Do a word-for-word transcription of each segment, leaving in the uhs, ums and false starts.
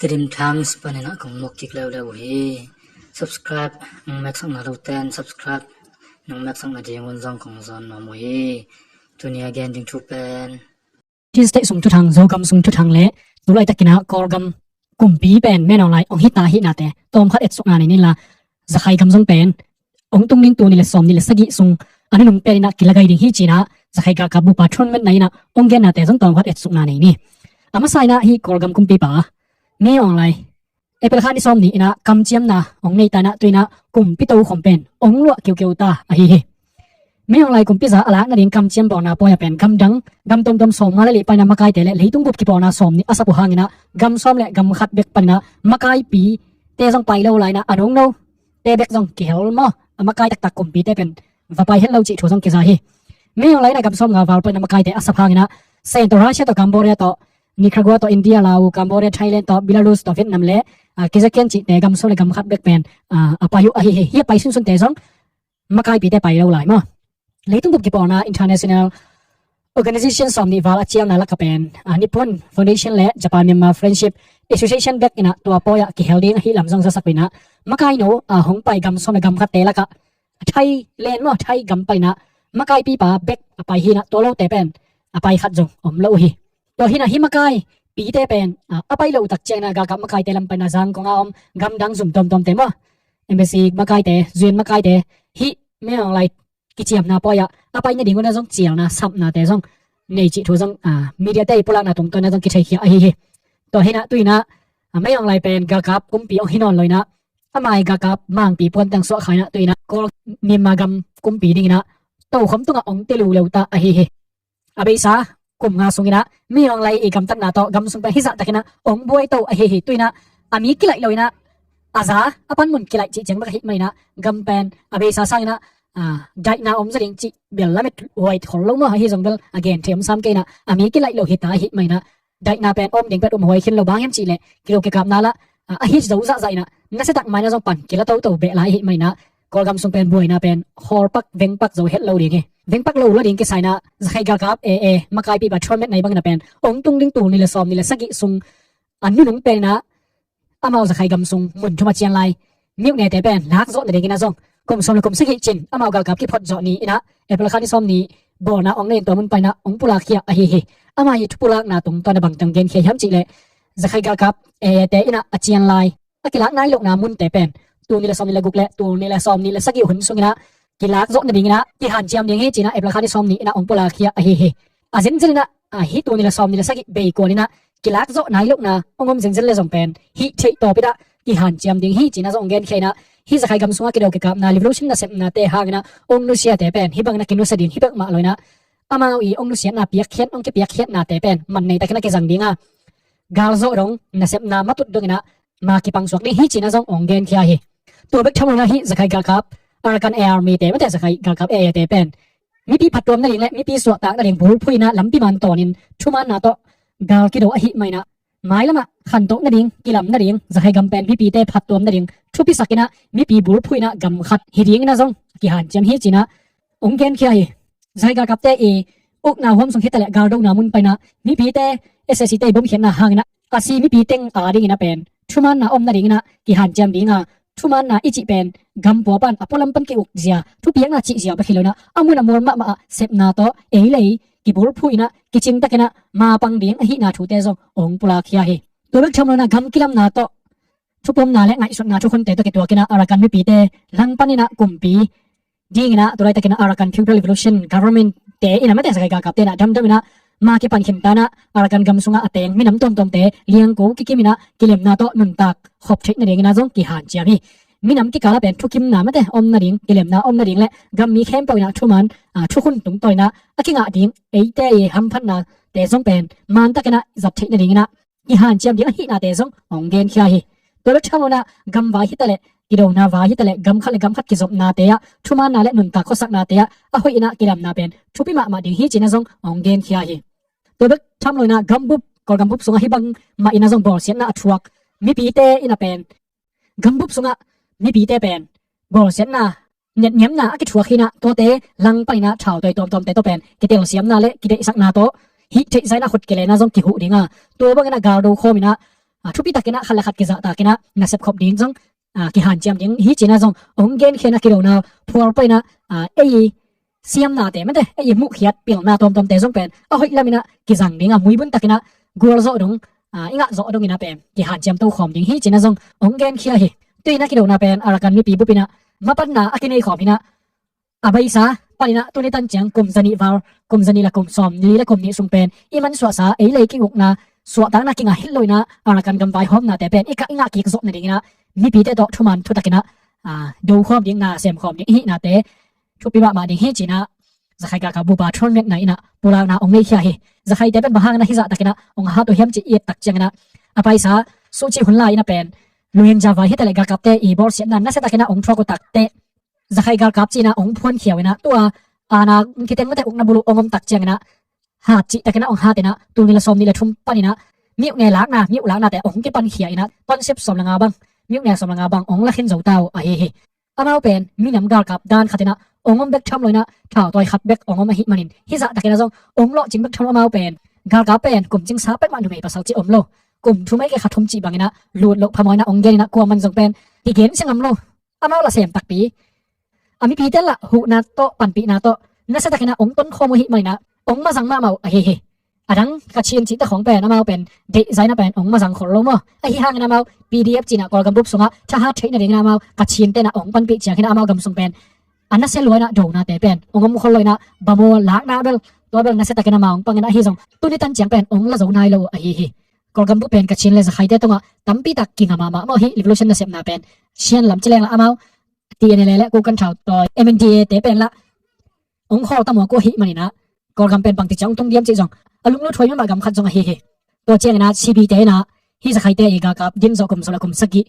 Tedim Times panin ah kong muak kik leuleu uh hi. Subscribe nong meksakna loten subscribe nong meksakna dingun zong kong zawn nuam uh hi. Tuni a gen ding thu pen Chin State sung thuthang, Zogam sung thuthang le tu laitakin ah Kawlgam kumpi pen Min Aung Hlaing hong hita hihnate tawmkhat etsukna nei ni la, Zakhai gam zong pen hong tung ding tul nih le sawmnih le sagih sung a nunung penin ah kilagai ding hi ci-in ah Zakhai galkap bupa Thon Math Naing in ah hong gennate zong tawmkhat etsukna nei ni. A masa in ah hih Kawlgam kumpipa Min Aung Hlaing April kha ni sawmnih in ah kamciamna hong nei ta in ah tu-in ah kumpi tokhom pen hong luah kiukiu ta ahi hi. Min Aung Hlaing kumpi za a lak nading kamciam bawlna pawi ah pen gamdang, gam tuamtuam sawmnga le li panin ah makaite le leitung bup kipawlna sawmnih a sap uh hangin ah gam sawm le gam khat bek panin ah makaipite zong pai lo lai-in ah a nungno te bek zong kihel maw, a makai taktak kumpite pen va pai het lo cih thu zong kiza hi. Min Aung Hlaing in ah gam sawmnga val panin ah makaite a sap hangin ah Central Russia tawh Cambodia tawh, Nicaragua tawh, India, Laos, Cambodia, Thailand tawh, Belarus tawh, Vietnam le, ah, Kazakhstan cihte gam sawm le gam khat bek pen, ah, a pai uh ahi hi. Hih a pai sunsunte zong makaipite pai lo lai maw. Leitung bup kipawlna international organization sawmnih val a cialna lakah pen, ah, Nippon Foundation le Japan Myanmar Friendship Association bek in ah tua pawi ah kihel ding ahi lam zong zasak uh in ah makaino, ah, hong pai gam sawm le gam khatte lakah Thailand maw, Thai gam panin ah makaipipa bek a pai hi-in ah tua lote pen a pai khat zong om lo uh hi. Tua hi-in ah hih makaipite pen, ah, a pai lo uh tak ciangin ah galkap makaite lam panin ah Zangkong a om gamdang zum tuamtuamte maw, embassy makaite, U N makaite, hih Min Aung Hlaing kiciamna pawi ah a pai nading un ah zong cialna, sapnate zong nei cih thu zong, ah, mediate i pulakna tungtawn ah zong kitheikhia ahi hi. Tua hi-in ah tu-in ah, ah, Min Aung Hlaing pen galkap kumpi hong hi nawn lo-in ah ama i galkap mangpi puanteng suahkhia-in ah tu-in ah Kawl, Myanmar gam kumpi dingin ah tokhom tungah hong ti luleu ta ahi hi. A beisa kum nga sungin ah Min Aung Hlaing i gamtatna tawh gam sung pen hih zahtakin ah hong buai to ahi hi. Tu-in ah a mi kilaih lo-in ah a za a panmun kilaih cih ciang bek ahi manin ah gam pen a beisa sangin ah, ah, daihna om zaw ding cih bel lamet huai khol lo maw, ahi zong bel a gen thei om sam kei-in ah a mi kilaih lo hi ta ahi manin ah daihna pen om ding pet um huai khin lo, bang hiam cih leh kido kikapna lah, ah, a hih zo zahzah in ah nasiatak mai-in ah zong pan kila toto beh lai ahi manin ah Kawlgam sung pen buaina pen khawlpak vengpak zo het lo ding hi. Vengpak lo uh la ding kisai-in ah Zakhai galkap A A makaipipa Thon Math Naing bangin ah pen hong tung ding tul nih le sawmnih le sagih sung a nunung penin ah amau Zakhai gam sung mun thum a cian lai myone te pen lak zawh nadingin ah zong kum sawm le kum sagih cin amau galkap kiphot zawh ni-in ah April kha ni sawmnih bawlna hong nei-in tua mun panin ah hong pulakkhia ahi hi. Ama i thupulakna tungtawn ah bang teng genkhia hiam cih leh Zakhai galkap A A te in ah a cian lai a kilak nai lohna munte pen tul nih le sawmnih le guk le tul nih le sawmnih le sagih hun sungin ah kilak zawh nadingin ah kihanciam ding hi ci-in ah April kha ni sawmnih in ah hong pulakkhia ahi hi. A zenzen in ah, ah, hih tul nih le sawmnih le sagih bei kuan in ah kilak zawh nai lohna hong om zenzen le zong pen hih theih tawpin ah kihanciam ding hi ci-in ah zong hong genkhia in ah hih Zakhai gam sungah kido kikapna, revolution nasepnate hangin ah hong nusiate pen hih bangin ah kinusia ding hi peuhmah lo-in ah amau i hong nusiatna piakkhiat, hong kipiakkhiatnate pen man nei takin ah kizang ding a, galzawh dong, nasepna matut dongin ah ma kipangsuak ding hi ci-in ah zong hong genkhia hi. Tua bek tham lo-in ah hih Zakhai galkap Arakan Army te, mate, Zakhai galkap A A te pen mipi phattuam nading le mipi suahtak nading bulphuh in ah lampi man tawnin thumaanna tawh gal kido ahi manin ah mailam ah khantoh nading, kilam nading, Zakhai gam pen mipite phattuam nading thupisak in ah mipi bulphuh in ah gam khat hi dingin ah zong kihanciam hi ci-in ah hong genkhia hi. Zakhai galkapte i ukna huam sung hi ta leh galdona mun panin ah mipite S A C te i bomkhiatna hangin ah a si mipi teng a dingin ah pen thumaanna om nadingin ah kihanciam ding a, thumaanna i cih pen gam pua pan a pualam pan ki-ukzia, thupiakna cihzia bek hi lo-in ah a mun a mual mahmah ah sepna tawh ei le ei kibulphuh in ah kicing takin ah ma pang ding ahihna thute zong hong pulakkhia hi. Tua bek tham lo-in ah gam kilamna tawh thupomna le ngaihsutna thukhunte tawh kituakin ah Arakan mipite langpan in ah kumpi dingin ah tu laitakin ah Arakan People Liberation Government te in ah, mate, Zakhai galkapte in ah damdam in ah ma kipan khin ta in ah Arakan gam sungah a teng minam tuamtuamte liangko kikim in ah kilemna tawh nuntak khop theih nadingin ah zong kihanciam hi. Minam kikal ah pen thukimna, mate, om nading, kilemna om nading le gam mi khempeuh in ah thumaan, ah, thukhun tungtawn in ah a kingah ding eite i hamphatnate zong pen maan takin ah zat theih nadingin ah kihanciam ding ahihnate zong hong genkhia hi. Tua bek tham lo-in ah gam vai hi ta leh, kidona vai hi ta leh, gam khat le gam khat kizopnate ah thumaanna le nuntak khuasaknate ah a hoih in ah kilamna pen thupi mahmah ding hi ci-in ah zong hong genkhia hi. Tua bek tham lo-in ah gambup, Kawlgam bup sungah hih bang mah in ah zong bawlsiatna a thuak mipite in ah pen gambup sungah mipite pen bawlsiatna, netniamna a kithuak hi-in ah tuate langpan in ah thautawi tuamtuamte tawh pen kitelsiamna le kideihsakna tawh hih theihsa in ah khut kilenna zong kihuh ding a, tua bangin ah galdo khawm in ah a, thupi takin ah khat le khat kizahtakin ah nasep khop ding zong, a, kihanciam ding hi ci-in ah zong hong genkhia in ah kidona phual pah in ah, a, ei siamnate mate, ei muhkhiat pilna tuamtuamte zong pen a hoih lamin ah kizang ding a, muibun takin ah gualzawh dong, a, i ngahzawh dongin ah pen kihanciam tokhawm ding hi ci-in ah zong hong genkhia hi. Tua in ah kidona pen Arakan mipi bup in ah mapanna a kinei khawm hi in ah, a beisa panin ah tuni tan ciang kum zanih val, kum zanih le kum sawmli le kum nih sung pen i mansuahsa ei le i kiukna suahtakna kingah het lo in ah Arakan gam vaihawmnate pen i kah i ngah kik zawh nadingin ah mipite tawh thuman thutakin ah, a, dokhawm ding, na semkhawm ding i hihnate thupi mahmah ding hi ci-in ah Zakhai galkap bup a thungetna in ah pulakna hong neikhia hi. Zakhaite pen bang hangin ah hih zahtakin ah hong hat uh hiam cih i et tak ciangin ah, a paisa suhcih hun lai in ah pen Rohingya vai hi ta leh galkapte i bawlsiatna nasiatakin ah hong thuak uh tak teh Zakhai galkap ci-in ah hong phuankhia uh in ah, tua aana kiteng mate ukna buluh hong om tak ciangin ah hat cihtakin ah hong hat in ah, tul nih le sawmnih le thum panin ah myone lakna, myo laknate hong kipankhia in ah, township sawm le nga bang, myone sawm le nga bang hong la khin zo ta uh ahi hi. Amau pen minam galkap dan khatin ah hong om bek tham lo in ah, thautawi khat bek hong om ahih manin hih zahtakin ah zong hong lawhcing bek tham lo. Amau pen galkap pen kum cingsa pek mah, numei pasal cih om lo, kum thum ahih kei kha thum cih bangin ah lut loh phamawh in ah hong gen in ah kuaman zong pen kigen sia ngam lo. Amau la sem takpi, a mipite lah huhna tawh panpihna tawh nasiatakin ah hong tonkhawm uh ahih manin ah hong mazang mahmah uh ahi hi. A dang Kachin cihte khawng pen amau pen deihzai in ah pen hong mazang khol lo maw. Ahi hangin amau P D F ci-in ah Kawlgam bup sungah thahat theih nadingin amau Kachinte in ah hong panpih ciang hi in ah amau gam sung pen a nasia lua in ah donate pen hong om khol lo in ah, bamaw lakna bel, tua bel nasiatakin amau hong pang in ah, ahi zong tuni tan ciang pen hong la zo nai lo uh ahi hi. Kawlgam bup pen Kachin le Zakhaite tungah tampi tak kinga mahmah maw, hih revolution nasepna pen. Shan lam ci leng lah amau T N L A le Kokan Thautawi, M N D A te pen lah hong khawl ta mawk uh ahih manin ah Kawlgam pen bangti ciang hong tung diam cih zong a lunglut huai mahmah gam khat zong ahi hi. Tua ciangin ah C B te in ah hih Zakhaite i galkap din zawh kum sawm le kum sagih,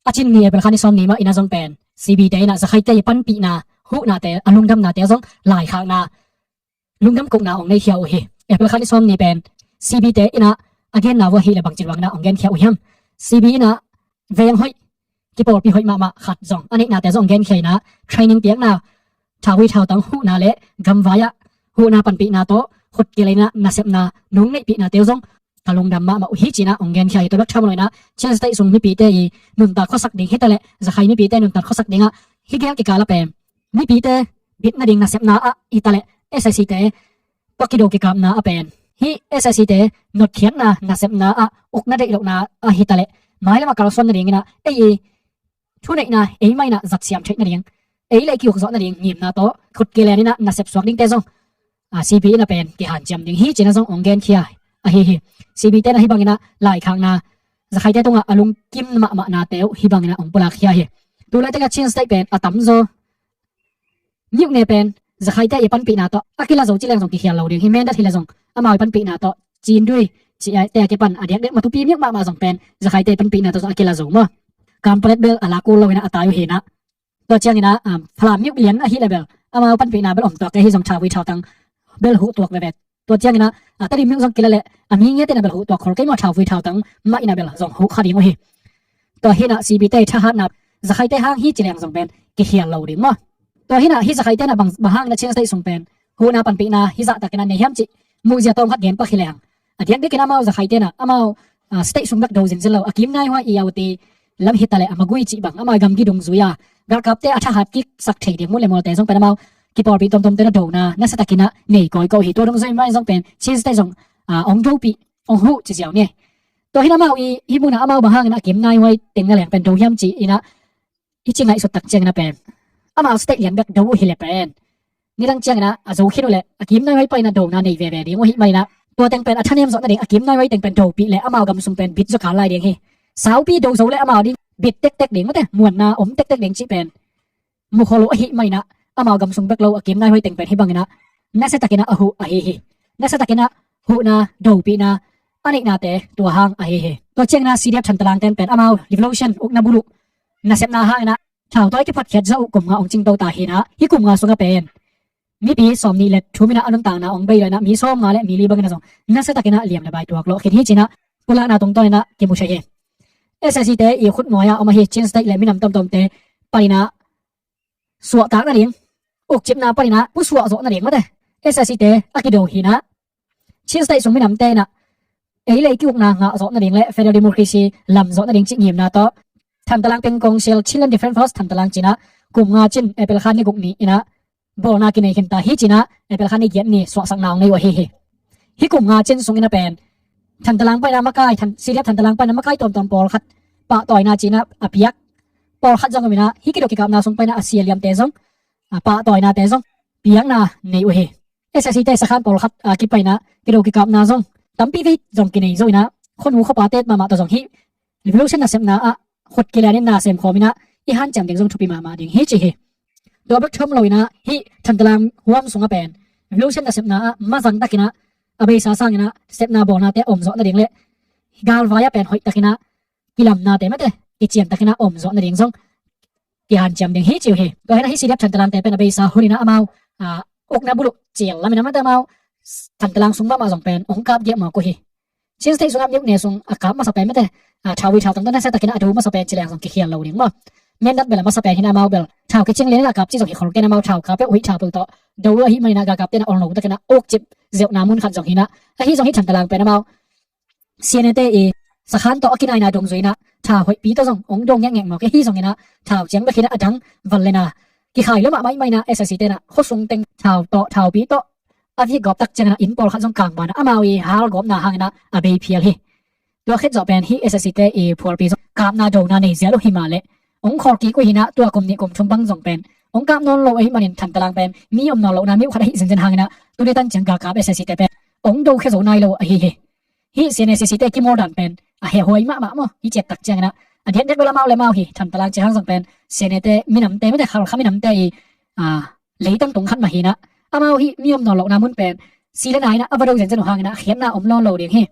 a cin ni April kha ni sawmnih mah in ah zong pen C B te in ah Zakhaite i panpihna, huhnate, a lungdamnate zong laikhakna, lungdam kokna hong neikhia uh hi. April kha ni sawmnih pen C B te in ah a genna uh ahih leh bangci bangin ah hong genkhia uh hiam? C B in ah veng hoih, kipawlpi hoih mahmah khat zong, a neihnate zong hong genkhia in ah, training piakna, thauvui thautang huhna le gamvai ah huhna panpihna tawh khut kile in ah nasepna nong neihpihnate uh zong ka lungdam mahmah uh hi ci-in ah hong genkhia hi. Tua bek tham lo in ah Chin State sung mipite i nuntak khuasak ding hi ta leh, Zakhai mipite nuntak khuasak ding ah hih gel kikal ah pen mipite bit nading nasepna ah hi ta leh, S A C te tawh kido kikapna ah pen, hih S A C te notkhiatna nasepna ah ukna deih lohna ah hi ta leh, mailam ah kalsuan nadingin ah ei i thuneihna ei mah in ah zatsiam theih nading, ei le i kiuk zawh nading ngimna tawh khut kilen in ah nasep suak dingte zong, a, C B in ah pen kihanciam ding hi ci-in ah zong hong genkhia ahi hi. C B te in ah hih bangin ah laikhakna, Zakhaite tungah a lungkim mahmahnate uh hih bangin ah hong pulakkhia hi. Tu laitak ah Chin State pen a tamzaw myone pen Zakhaite i panpihna tawh a kila zo ci leng zong kikhial lo ding hi. Mindat hi leh zong amau i panpihna tawh, Cindui cihte a kipan a diakdiak matupi myone mahmah zong pen Zakhaite i panpihna tawh zong a kila zo maw. Kanpetlet bel a la kul lo in ah a tai uh hi in ah, tua ciangin ah, um, Falam myone lian ahih leh bel amau panpihna bel om tuak kei hi, zong thauvui thautang bel huh tuak veve. Tua ciangin ah, a, Tedim myone zong kila leh a mi ngiat in ah bel huh tuak khol kei maw, thauvui thautang mah in ah bel zong huh kha ding uh hi. Tua hi in ah C B te thahatna Zakhaite hang hi ci leng zong pen kikhial lo ding maw. Tua hi in ah hih Zakhaite in ah bang, bang hangin ah Chin State sung pen huhna panpihna hih zahtakin ah nei hiam cih muhzia tawm khat gen pak hi leng, a diakdiakin amau Zakhaite in ah amau, a, state sung bek do zinzin lo, a kim naihuai i auti lam hi ta leh, a magui cih bang, amau gamgi dungzui a galkapte a thahat kiksak thei ding mun le mualte zong pen amau kipawlpi tuamtuamte in ah dona nasiatakin ah nei kawikawi hi. Tua dungzui mah in zong pen Chin State zong, a, hong dopih, hong huh ci ziau ni. Tua hi in ah amau i hih mun ah amau bang hangin ah a kim naihuai teng na leng pen do hiam ci-in ah i ci ngaihsut tak ciangin ah pen, amau state lian bek do uh hi leh pen nidang ciangin ah a zo khin uh leh a kim naihuai pah in ah dona nei veve ding uh ahih manin ah, tua teng pen a thanem zawh nading, a kim naihuai teng pen dopih leh amau gam sung pen bit zaw kal lai ding hi. Saupi do zo leh amau ding bit tektek ding mate, muanna om tektek ding cih pen mu khol uh ahih manin ah, amau gam sung bek lo a kim naihuai teng pen hih bangin ah nasiatakin ah a huh ahi hi. Nasiatakin ah huhna, dopihna a neihnate tua hang ahi hi. Tua ciangin ah C D F Thantalangte in pen amau revolution ukna buluh nasepna hangin ah thautawi kiphatkhiat zawh uh kum nga hong cingto ta hi in ah, hih kum nga sungah pen mipi sawmnih le thum in ah a nuntakna hong bei lo in ah, mi sawmnga le mi li bangin ah zong nasiatakin ah liam le bai tuak lawh khin hi ci-in ah pulakna tungtawn in ah kimu thei hi. S A C te i khutnuai ah om ahi Chin State le minam tuamtuamte panin ah suahtak nading, ukcipna panin ah pusuah zawh nading mate, S A C te a kido hi in ah, Chin State sung minamte in ah ei le ei ki-ukna ngah zawh nading le federal democracy lam zawh nading cih ngimna tawh Thantalang Peng Council, Chinland Defense Force Thantalang ci-in ah kum nga cin April kha ni guk ni-in ah bawlna kinei khinta hi ci-in ah April kha ni giat ni suahsakna hong nei uh ahi hi. Hih kum nga cin sungin ah pen Thantalang paina makai, Than-, C D F Thantalang paina makai tawmtawm pawlkhat pahtawina ci-in ah a piak pawlkhat zong om in ah hih kido kikapna sung paina a sia liamte zong, a pahtawinate zong piakna nei uh hi. S S C te sakhan pawlkhat a kipaina kido kikapna zong tampi vei zong kinei zo in ah khuanu khuapate mahmah tawh zong hih revolution nasepna ah khut kilianin na semkhawm in ah i hanciam ding zong thupi mahmah ding hi ci hi. Tua bek tham lo in ah hih Thantalang huam sungah pen revolution nasepna ah mazang takin ah a beisa sangin ah sepna bawlnate om zawh nading le galvai ah pen hoih takin ah kilamnate mate kician takin ah om zawh nading zong kihanciam ding hi ci uh hi. Tua hi in ah hih C D F Thantalangte pen a beisa hun in ah amau, ah, ukna buluh cil lam in ah mate amau Thantalang sung mahmah zong pen hong kap giahmawk uh hi. Chin State sungah mi ukne sung a kap masa pen mate, ah, thau ui thau tangtang nasia takin ah a do masa pen ci leng zong kikhial lo ding maw. Mindat bel a masa pen hi in ah amau bel thau kicing lianin a kap cih zong hi khol kei in ah amau thau kap peuh huih thau peuh tawh do uh ahih manin ah galkapte in ah ol no takin ah uk cip zeuhna mun khat zong hi in ah, ahi zong hih Thantalang pen amau C N A te i sakhan tawh a kinaina dungzui in ah thau hoihpi tawh zong hong do ngekngek mawk hi. Ahi zongin ah thau ciang bek hi in ah a dang van le na kikhai lo mahmah ahih manin ah S S C te in ah khuasung teng thau tawh thaupi tawh a vik gawp tak ciangin ah inn pawlkhat zong kangban ah amau i hal gawpna hangin ah a bei phial hi. Tua khit zawh pen hih S S C te i phualpi zong kapna dona nei zial uh hi mah leh hong khawl kik uh hi in ah tua kum nih kum thum bang zong pen hong kap nawn lo ahih manin Thantalang pen mi om nawn lohna mi uh khat ahi zenzen hangin ah tuni tan ciang galkap S S C te pen hong do khia zo nai lo ahi hi. Hih C N A C C te kimawldan pen a hehuai mahmah maw. Hih ciat tak ciangin ah a diakdiak bel amau le amau hi Thantalang ci hang zong pen C N A te minamte mate Halkha minamte i, ah, leitang tung khat mah hi in ah amau hih mi om nawn lohna mun pen si le na in ah a va do zenzen uh hangin ah khiatna om nawn lo ding hi.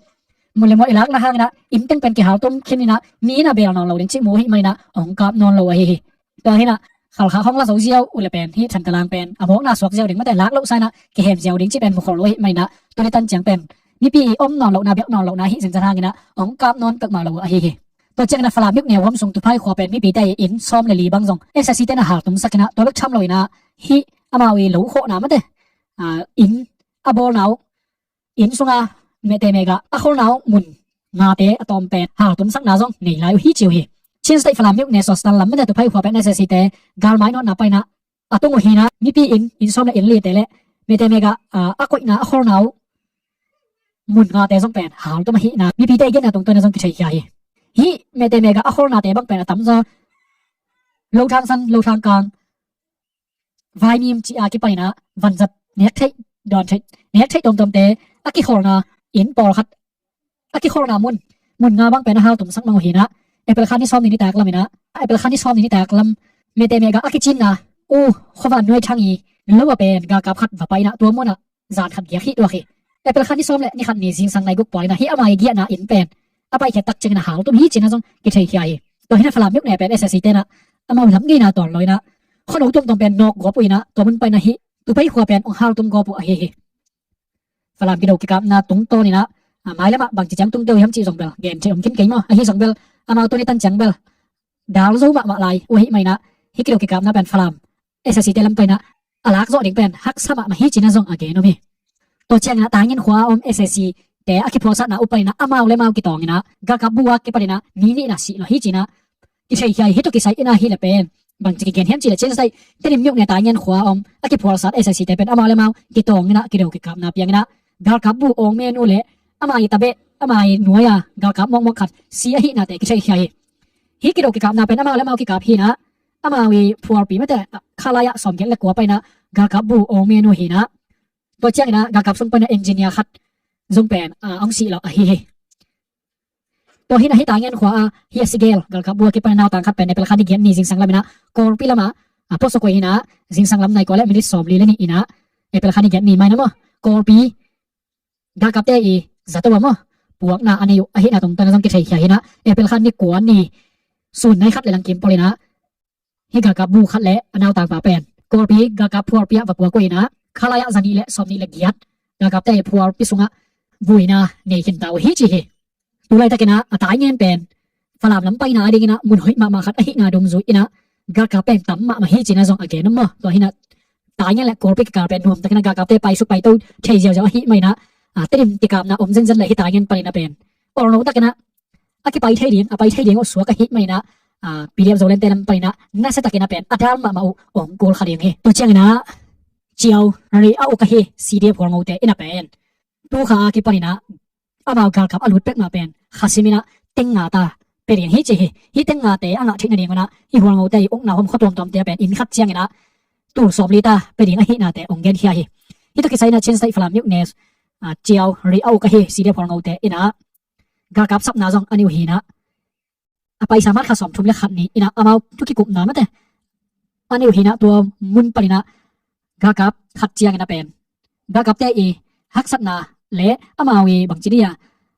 Mun le mual i lakna hangin ah inn teng pen kihaltum khin in ah mi in ah bel nawn lo ding cih mu ahih manin ah hong kap nawn lo ahi hi. Tua hi in ah Halkha hong la zo ziau uh le pen hih Thantalang pen a mawkna suak ziau ding mate lak lohsa in ah kihem ziau ding cih pen mu khol lo ahih manin ah tuni tan ciang pen mipi i om nawn lohna biak nawn lohna hi zenzen hangin ah hong kap nawn peuhmah lo ahi hi. Tua ciangin ah Falam mi ukne huam sung Tuphai khua pen mipite i inn sawm le li bang zong S S C te in ah haltumsak in ah tua bek tham lo in ah hih amau i lo khawhna mate, ah, inn a bawlna uh inn sunga mete mega a kholna uh mun ngate a tawm pen haltumsakna zong nei lai uh hi ci uh hi. Chin State Falam mi ukne Sostan lam mate Tuphai khua pen S S C te galmai nawtna paina a tung uh hi in ah mipi inn, inn sawm le inn lite le mete mega, ah, a koihna a kholna uh mun ngate zong pen haltum ahi in ah mipite i genna tungtawn in ah zong kitheikhia hi. Hih mete mega a kholnate bang pen a tamzaw Lothang San, Lothang Kang, Vaimim ci a kipan in ah vanzat nek theih dawn theih nek theih tuamtuamte a kikholna inn pawlkhat a kikholna mun, mun nga bang pen a haltumsak mang uh hi in ah April kha ni sawm ni nitak lam in ah, April kha ni sawm ni nitak lam mete mega a kicinna U Khuavannuai Thang i lo a pen galkap khat va pai in ah tua mun ah zan khat giak hi tuak hi. April kha ni sawm le ni khat ni zingsang nai guk pawl in ah hih amau i giahna inn pen a paikhiat tak ciangin ah haltum hi ci-in ah zong kitheikhia hi. Tua hi in ah Falam mi ukne pen S S C te in ah amau lamgeina tawn lo in ah khuano tuamtuam pen nawk gawp uh in ah tua mun paina hih Tuphai khua pen hong haltum gawp uh ahi hi. Falam kido kikapna tungtawn in ah, ah, mailam ah bangci ciang tungte uh hiam cih zong bel gen thei om khin kei maw. Ahi zong bel amau tuni tan ciang bel dal zo mahmah lai uh ahih manin ah hih kido kikapna pen Falam S S C te lam paina a lak zawh ding pen haksa mahmah hi ci-in ah zong a gen om hi. Tua ciangin ah Taingen khua a om S S C te a kiphualsatna uh panin ah amau le amau kitawng in ah galkap bu a kipan in ah mi nih in ah sih lo hi ci-in ah kitheikhia hi. Hih tawh kisai in ah hih le pen bangci kigen hiam cih leh Chin State Tedim mi ukne Taingen khua a om a kiphualsat S S C te pen amau le amau kitawng in ah kido kikapna piang in ah galkap bu awng men uh le ama i tabeh ama i nuai a galkap mawkmawk khat si ahihnate kitheikhia hi. Hih kido kikapna pen amau le amau kikap hi in ah amau i phualpi mate khalai ah sawmgiat le kua panin ah galkap bu awng men uh hi in ah tua ciangin ah galkap sung panin ah engineer khat zong pen, ah, hong sih lo ahi hi. Tua hi in ah hih Taingen khua a hih a si gel galkap bu a kipan nautang khat pen April kha ni giat ni zingsang lam in ah Kawlpi lam ah, ah, puaksuak uh hi in ah zingsang lam nai kua le minit sawmli le nih in ah April kha ni giat ni mai na maw Kawlpi galkapte i zato a maw puakna a nei uh ahihna tungtawn ah zong kitheikhia hi in ah April kha ni kua ni sun nai khat le lang kim pawl in ah hih galkap bu khat le a nautangpa pen Kawlpi galkap phualpi ah va puak uh hi in ah khalai ah zanih le sawmnih le giat galkapte i phualpi sungah vuina nei khinta uh hi ci hi. Tu laitakin ah a Taingen pen Falam lam paina a dingin ah mun hoih mahmah khat ahihna dungzui in ah galkap pen tam mahmah hi ci-in ah zong a gen om maw. Tua hi in ah Taingen le Kawlpi kikal pen nuamtakin ah galkapte paisuk paito thei ziauziau ahih manin ah a, Tedim kikapna om zenzen le hita ngen panin a pen olno takin a, a kipai thei ding, a pai thei ding uh suak ahih manin a, a, P D F Zoland te lam panin a nasia takin a pen a dal mahmah uh ong kul kha ding hi. Tua ciangin a Ciau Ri a uk ahi C D F Hualngo te in a pen tu kha a kipanin a amau galkap a lut pek mah pen kha simin a teng nga ta pia ding hi ci hi. Hih teng nga te a ngah theih nading un a hih Hualngo te i ukna huam khua tuamtuam te a pen inn khat ciangin a tul sawmli ta pia ding ahih nate ong genkhia hi. Hih tawh kisai in a Chin State Falam News, a, Ciau Ri a uk ahi C D F Hualngo te in a galkap sapna zong a nih uh hi in a, a paisa man kha sawmthum le khat ni in a amau thu kikupna mate a nih uh hi in a tua mun panin a galkap khat ciangin a pen galkap te i haksatna le amau i bangci dih a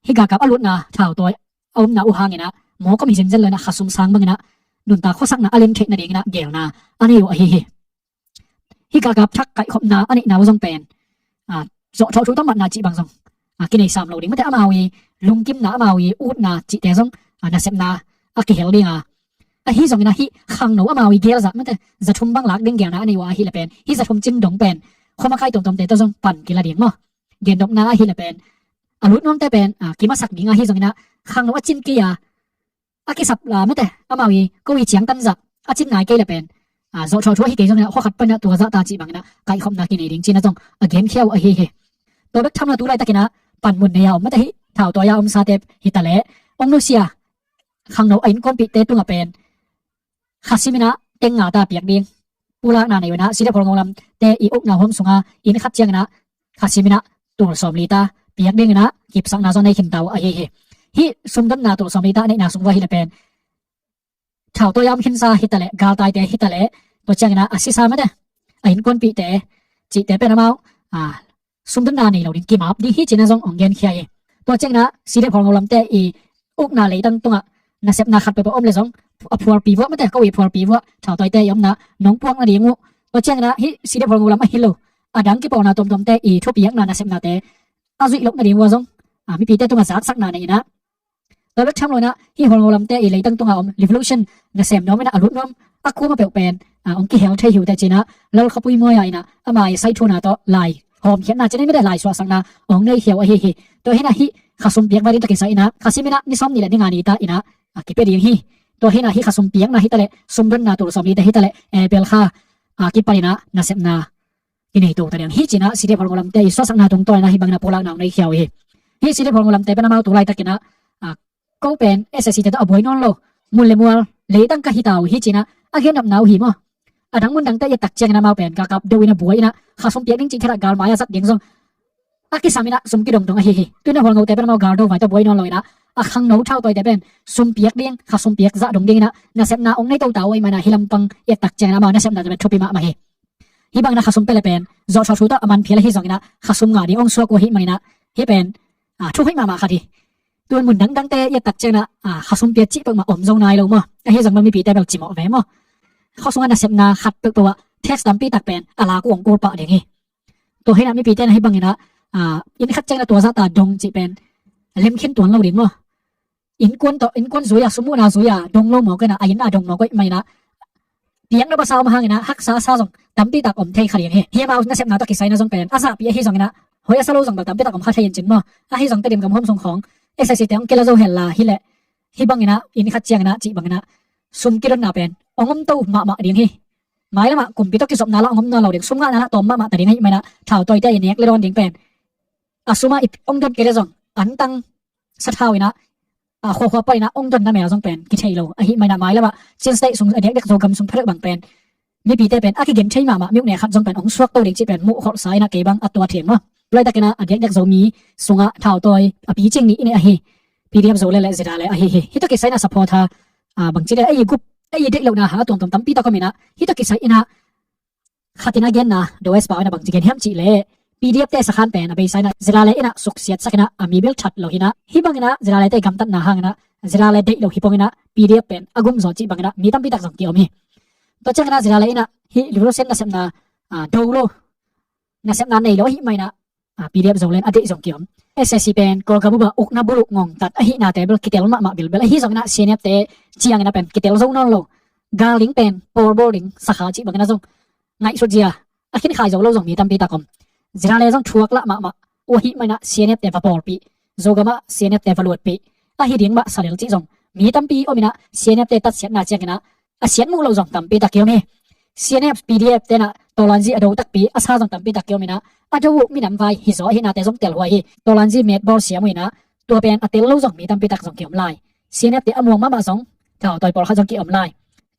hih galkap a lutna thautawi a omna uh hangin a mawk om hi zenzen lo in a kha sum sang bangin a nuntak khuasakna a len theih nadingin a geelna a nei uh ahi hi. Hih galkap thak kaihkhopna a neihna uh zong pen, a, zawhthawh thu tawh matna cih bang zong, a, kinei sam lo ding mate amau i lungkimna amau i utna cihte zong, a, nasepna a kihel ding a, ahi zongin a hih khangno amau i gel zah mate zathum bang lak ding geelna a nei uh ahi le pen hih zathum cin dong pen khuamakai tuamtuamte tawh zong pan kila ding maw? Gendopna ahi le pen a lut nuamte pen, a, kimasak ding ahi zongin a khangno a cin kei a a kisap la mate amau i ko i ciangtan zah a cin nai kei le pen, a, zawhthawh thu ahi kei zongin a khuakhat panin a tua zah ta cih bangin a kaihkhopna kinei ding cih in a zong a genkhia uh ahi hi. Tua bek tham lo tu laitakin a panmun nei a om mate hih thautawi a omsate hi ta leh ong nusia khangno a innkuanpihte tungah pen kha simin a teng nga ta piak ding pulakna nei un a C D F Hualngo lam te i ukna huam sungah inn khat ciangin a kha simin a tul sawmli ta piak dingin a kipsakna zong nei khin ta uh ahi hi. Hih sumdonna tul sawmli ta a neihna sung uh ahi le pen thautawi a om khinsa hi ta leh galtaite hi ta leh tua ciangin a a sisa mate a innkuanpihte cihte pen amau, a, sumdonna nei lo ding kimap ding hi cih in a zong ong genkhia hi. Tua ciangin a C D F Hualngo lamte i ukna leitang tungah nasepna khat peuhpeuh om le zong a phualpi vuah mate ko i phualpi vuah thautawite i omna nong puak nading uh. Tua ciangin a hih C D F Hualngo lam ahi lo a dang kipawlna tuamtuamte i thupiakna nasepnate a zuih loh nading uh a zong, a, mipite tungah zaksakna nei in a tua bek tham lo in a hih Hualngo lamte i leitang tungah om revolution nasem nuam in a a lut nuam a kuama peuh pen, a, ong kihel thei hi uh teh cih in a Lalkhapui Mawi a in a ama i saithuna tawh lai hawmkhiatna cih in a mite lai suahsakna ong nei khia uh ahi hi. Tua hi in a hih kha sum piak vai ding tawh kisai in a kha simin a ni sawmnih le ni nga ni ta in a, a, kipia ding hi. Tua hi in a hih kha sum piakna hi ta leh sumdonna tul sawmli ta hi ta leh, eh, April kha, a, kipan in a nasepna kinei to ta ding hi cih in a C D F Hualngo lamte i suahsakna tungtawn in a hih bangin a pulakna ong nei khia uh hi. Hih C D F Hualngo lamte pen amau tu laitakin a, a, ko pen S A C te tawh a buai nawn lo mun le mual leitang ka hi ta uh hi cih in a a gennopna uh hi maw? A dang mun dangte i et tak ciangin amau pen galkap do in a buai in a kha sum piak ding cih khit a galmai a zat ding zong a kisam in a sum kidongdong ahi hi. Tu in a Hualngote pen amau galdo vai tawh buai nawn lo in a a khangno thautawite pen sum piak ding kha sum piak zah dong dingin a nasepna ong nei to ta uh ahih manin a hih lampang i et tak ciangin amau nasepnate pen thupi mahmah hi. Hih bangin a kha sum pia le pen zawhthawh thu tawh a man phial ahi zongin a kha sum ngah ding ong suak uh ahih manin a hih pen, a, thu hoih mahmah khat hi. Tun mun dangdangte i et tak ciangin a, a, kha sum pia cih peuhmah om zo nai lo maw? Ahi zong bang mipite bel cimawh ve maw? Khuasung a nasepna khat peuhpeuh ah tax tampi tak pen a lak uh ong kul pah ding hi. Tua hi in a mipite in a hih bangin a, a, inn khat ciangin a tua zahta dong cih pen lemkhin tuan lo ding maw? Innkuan tawh, innkuan zui a, sum muhna zui a dong lo mawk in a, a inn a dong mawk uh ahih manin a piak nop a sa om hangin a haksa a sa zong tampi tak om thei kha ding hi. Hih amau nasepna tawh kisai in a zong pen a zahpih ahi zongin a hoih a sa lo zong bel tampi tak om kha thei in cin maw? Ahi zong Tedim gam huam sung khawng S A C te ong kila zo hen la hi leh hih bangin a inn khat ciangin a cih bangin a sum kidonna pen ong om to mahmah ding hi. Mailam ah kumpi tawh kizopna la ong om nawn lo ding, sum ngahna la tawm mahmah ta ding ahih manin a thautawite i nek le dawn ding pen a sum ah i ong don kei le zong antang sathau in a, a, khuakhua pan in a ong donna mel zong pen kithei lo ahih manin a mailam ah Chin State sung a diakdiak Zogam sung pha deuh bang pen mipite pen a kigen thei mahmah miuhne khat zong pen ong suak to ding cih pen muh kholhsa in a kei bang a tua theng maw? Laitakin a, a diakdiak Zomi sungah thautawi a picing nih i nei ahi P D F Zoland le Zedale ahi hi. Hih tawh kisai in a support a, a, bangci le ei gup ei deih lohna hang a tuamtuam tampi tak om in a hih tawh kisai in a khat in a genna Dawes pau in a bangci gen hiam cih leh P D F te sakhan pen a beisa in a Zedale in a suksiatsak in a a mi bil that lo hi in a hih bangin a Zedale te gamtatna hangin a Zedale deih lo hi pong in a P D F pen a gum zaw cih bangin a mi tampi tak zong ki-om hi. Tua ciangin a Zedale in a hih revolution nasepna, a, do lo nasepna nei lo ahih manin a, a, P D F Zoland a deih zong ki-om. S A C pen Kawlgam uh ah ukna buluh ngongtat ahihnate bel kitel mahmah bilbel ahi zongin a C N F te ciangin a pen kitel zo nawn lo. Gal ding pen pawlbawl ding sakha cih bangin a zong ngaihsut zia a khinkhai zo lo zong mi tampi tak om. Zedale zong thuak lah mahmah uh ahih manin ah C N F te va pawlpih, Zogam ah C N F te va luatpih ahi ding mah sa lel cih zong mi tampi om in ah, C N F te tatsiatna ciangin ah a siat muh loh zong tampi tak kiom hi. C N F, P D F te in ah Tawlanzi a do takpi a sa zong tampi tak kiom in ah, a do uh minam vai hi zaw ahihnate zong telhuai hi. Tawlanzi met bawl siam uh in ah, tua pen a tel lo zong mi tampi tak zong kiom lai. C N F te a muang mahmah zong thautawi pawlkhat zong kiom lai.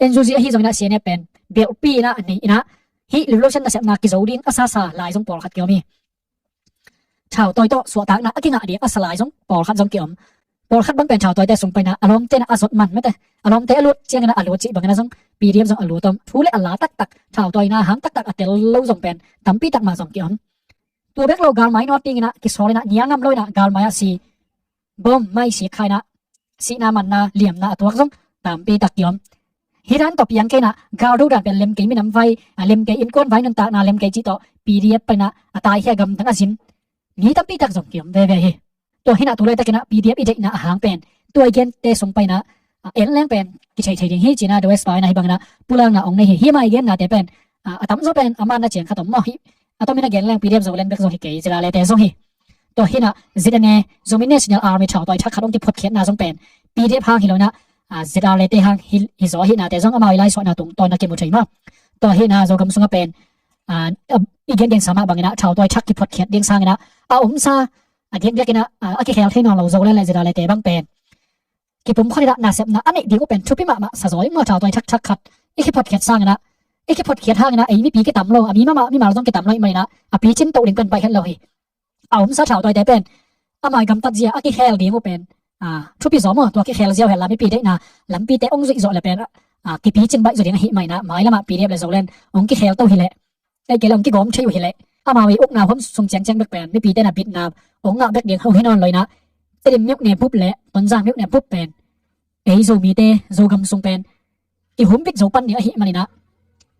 N U G ahi zongin ah C N F pen belhpi in ah a nei in ah, hih revolution nasepna kizo ding a sasa lai zong pawlkhat kiom hi. Thautawi tawh suahtakna a kingah ding a sa lai zong pawlkhat zong kiom. Pawlkhat bang pen thautawite sung panin ah a lawmte in ah a zot man mete, a lawmte a lut ciangin ah a lut cih bangin ah zong P D F zong a lut om. Thu le a la taktak, thautawina hang taktak a tel lo zong pen tampi tak mah zong kiom. Tua bek lo galmai nawt dingin ah kisawl in ah nial ngam lo in ah galmai ah si, bom mai si kha in ah sihna manna liamna a tuak zong tampi tak kiom. Hih dan tawh piang kei in ah gal do dan pen lem kei minam vai, a lem kei innkuan vai nuntakna lem kei cih tawh P D F panin ah a taikhia gamdang a zin mi tampi tak zong kiom veve hi. Tua hi in ah tu laitakin ah P D F i deihna a hang pen tua i gente sung panin ah, a, en leng pen kithei thei ding hi ci-in ah Dawes pa in ah hih bangin ah pulakna ong nei hi. Hih mah i gennate pen, a, a tamzaw pen a manna ciang khat om maw hi. A tomin a gen leng P D F Zoland bek zong hi kei, ZRA te zong hi. Tua hi in ah Z N A, Zomi National Army thautawi thak khat ong kiphotkhiatna zong pen P D F hang hi lo in ah, a, ZRA te hang hi, hi zaw ahihnate zong amau i laisuahna tungtawn a kimu thei maw. Tua hi in ah Zogam sungah pen, a, a, i gengen sa mah bangin ah thautawi thak kiphotkhiat ding sangin ah a omsa, a diakdiakin ah, a, a kikhel thei nawn lo Zoland le ZRA te bang pen kipumkhat in ah nasepna a neih ding uh pen thupi mahmah sa zaw ing maw. Thautawi thakthak khat i kiphotkhiat sangin ah, i kiphotkhiat hangin ah ei mipi kitam lo, a mi mahmah mimal zong kitam lo ahih manin ah a picin toh ding pen baih het lo hi. A omsa thautawite pen amau i gamtat zia a kikhel ding uh pen, a, thupi zaw maw. Tua kikhel ziau hen la mipi deihna lampite ong zuih zawh le pen, a, kipicing baih zaw ding ahih manin ah mailam ah P D F le Zoland ong kikhel to hi leh, ei kei le ong kigawm thei uh hi leh, amau i ukna huam sung ciangciang bek pen mipite in ah bitna ong ngah bek ding hong hi nawn lo in ah, Tedim myone bup le Tonzang myone bup pen ei Zomite Zogam sung pen i humbit zo pan ding ahih manin ah,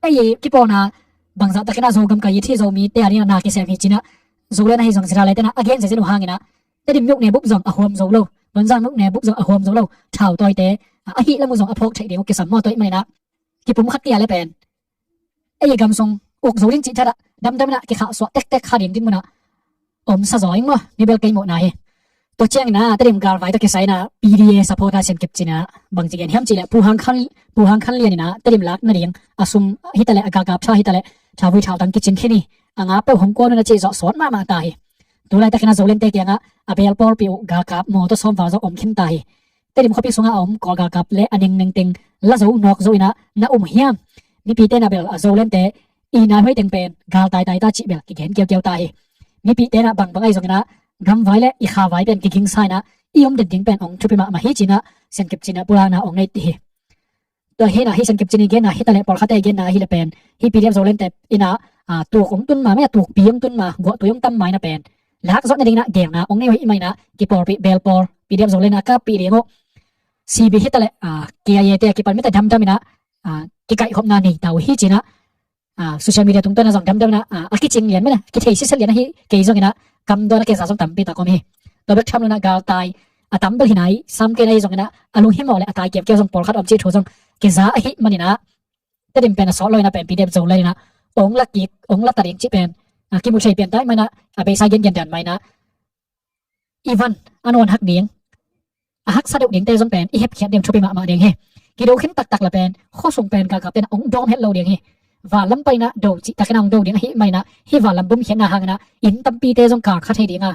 ei kipawlna bangzah takin ah Zogam ka it hi, Zomite a ding ah na kisem hi ci-in ah Zoland ahi zong ZRA te in ah a gen zezen uh hangin ah Tedim myone bup zong a huam zo lo, Tonzang myone bup zong a huam zo lo thautawite, a, ahi lam uh zong a phawk theih ding uh kisam maw. Tua ahih manin ah kipumkhat kei a le pen ei gam sung uk zo ding cih thadah damdam in ah kikhahsuah tektek kha ding dinmun ah om sa zaw ing maw. Mi bel kei muhna hi. Tua ciangin ah Tedim galvai tawh kisai in ah P D A supporter Sian Kip Cin in ah bangci gen hiam cih leh Pu Hang Khan, Pu Hang Khan Lian in ah Tedim lak nading a sum hi ta leh, a galkap tha hi ta leh, thavui thautang kicing khin hi, a nga peuh hong kuan un a cih zawh sawt mahmah ta hi. Tu laitakin ah Zolente kiangah a bel pawlpi uh galkap mawtaw sawm val zawh om khin ta hi. Tedim khuapi sungah a om Kawl galkap le a nengneng teng la zo nawk zo in ah na um hiam? Mipite in ah bel a Zolente i naihuai teng pen gal taitai ta cih bel kigen kiaukiau ta hi. Mipite in ah bangbang ahi zongin ah gamvai le i khavai pen kigingsa in ah i om den ding pen ong thupi mahmah hi ci-in ah Sian Kip Cin in ah pulakna ong nei ti hi. Tua hi in ah hih Sian Kip Cin i genna hi ta leh pawlkhatte i genna hi leh pen hih P D F Zolente in ah, a, tuk ong tun ma, mei a tukpi ong tun ma, guahtui ong tam ma in ah pen lak zawh nadingin ah gelna ong nei uh ahih manin ah kipawlpih belpawl P D F Zoland in ah kappih ding uh, C B hi ta leh, a, K I A te a kipan mite damdam in ah, a, kikaihkhopna nei ta uh hi ci-in ah, a, social media tungtawn ah zong damdam in ah, a, a kicing lian mei a kithei siset lian ahi kei zongin ah kamdawn a kiza zong tampi tak om hi. Tua bek tham lo in ah galtai a tam bel hi nai sam kei na hi zongin ah a lunghimawh le a tai kiaukiau zong pawlkhat om cih thu zong kiza ahih manin ah Tedim pen a sawt lo in ah pen P D F Zoland in ah ong la kik, ong la ta ding cih pen, a, kimu thei pian ta ahih manin ah a beisa gengen dan mah in ah i van a nawn hak ding, a haksa deuh dingte zong pen i hepkhiat ding thupi mahmah ding hi. Kido khin taktak le pen khuasung pen galkapte in ah ong dawm het lo ding hi. Vanlam pan in ah do cih takin ah ong do ding ahih manin ah hih vanlam bumkhiatna hangin ah inn tampite zong kalkha thei ding a,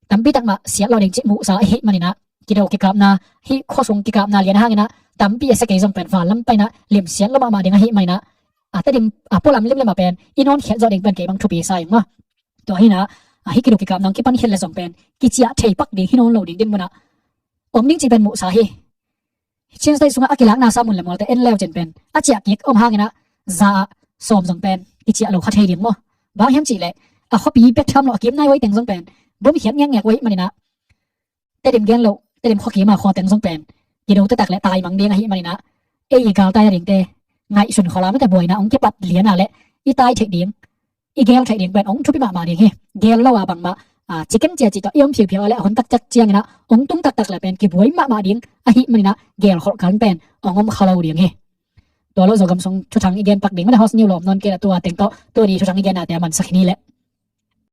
tampi tak mah siat lo ding cih muhsa ahih manin ah kido kikapna, hih khuasung kikapna lian hangin ah tampi a sia kei zong pen vanlam pan in ah limsiat lo mahmah ding ahih manin ah, a, Tedim a pualam limlim ah pen i nawnkhiat zawh ding pen kei bang thupi sa ing maw. Tua hi in ah, a, hih kido kikapna ong kipan khiat le zong pen kiciah thei pak ding hi nawn lo ding dinmun ah om ding cih pen muhsa hi. Chin State sungah a kilakna sa mun le mualte en leu cin pen a ciah kik om hangin ah za ah sawm zong pen kiciah lo kha thei ding maw. Bang hiam cih leh a khuapi bek tham lo a kim naihuai teng zong pen bumkhiat ngekngek uh ahih manin ah Tedim gen loh, Tedim khua kim a khua teng zong pen kido taktak le taimang ding ahih manin ah ei i galtai a dingte ngaihsun khol a mite buaina ong kipat lian a leh i tai theih ding, i gel theih ding pen ong thupi mahmah ding hi. Gel lo a bangmah, a, ciken cia cih tawh i om phiuphiu a leh a hun taktak ciangin ah ong tung taktak le pen kibuai mahmah ding ahih manin ah gel kholh kal pen ong om kha lo ding hi. Tua lo Zogam sung thuthang i gen pak ding mah a, host niu lawm nawn kei a, tua teng tawh tua ni thuthang i gen a te a mansak hi ni leh.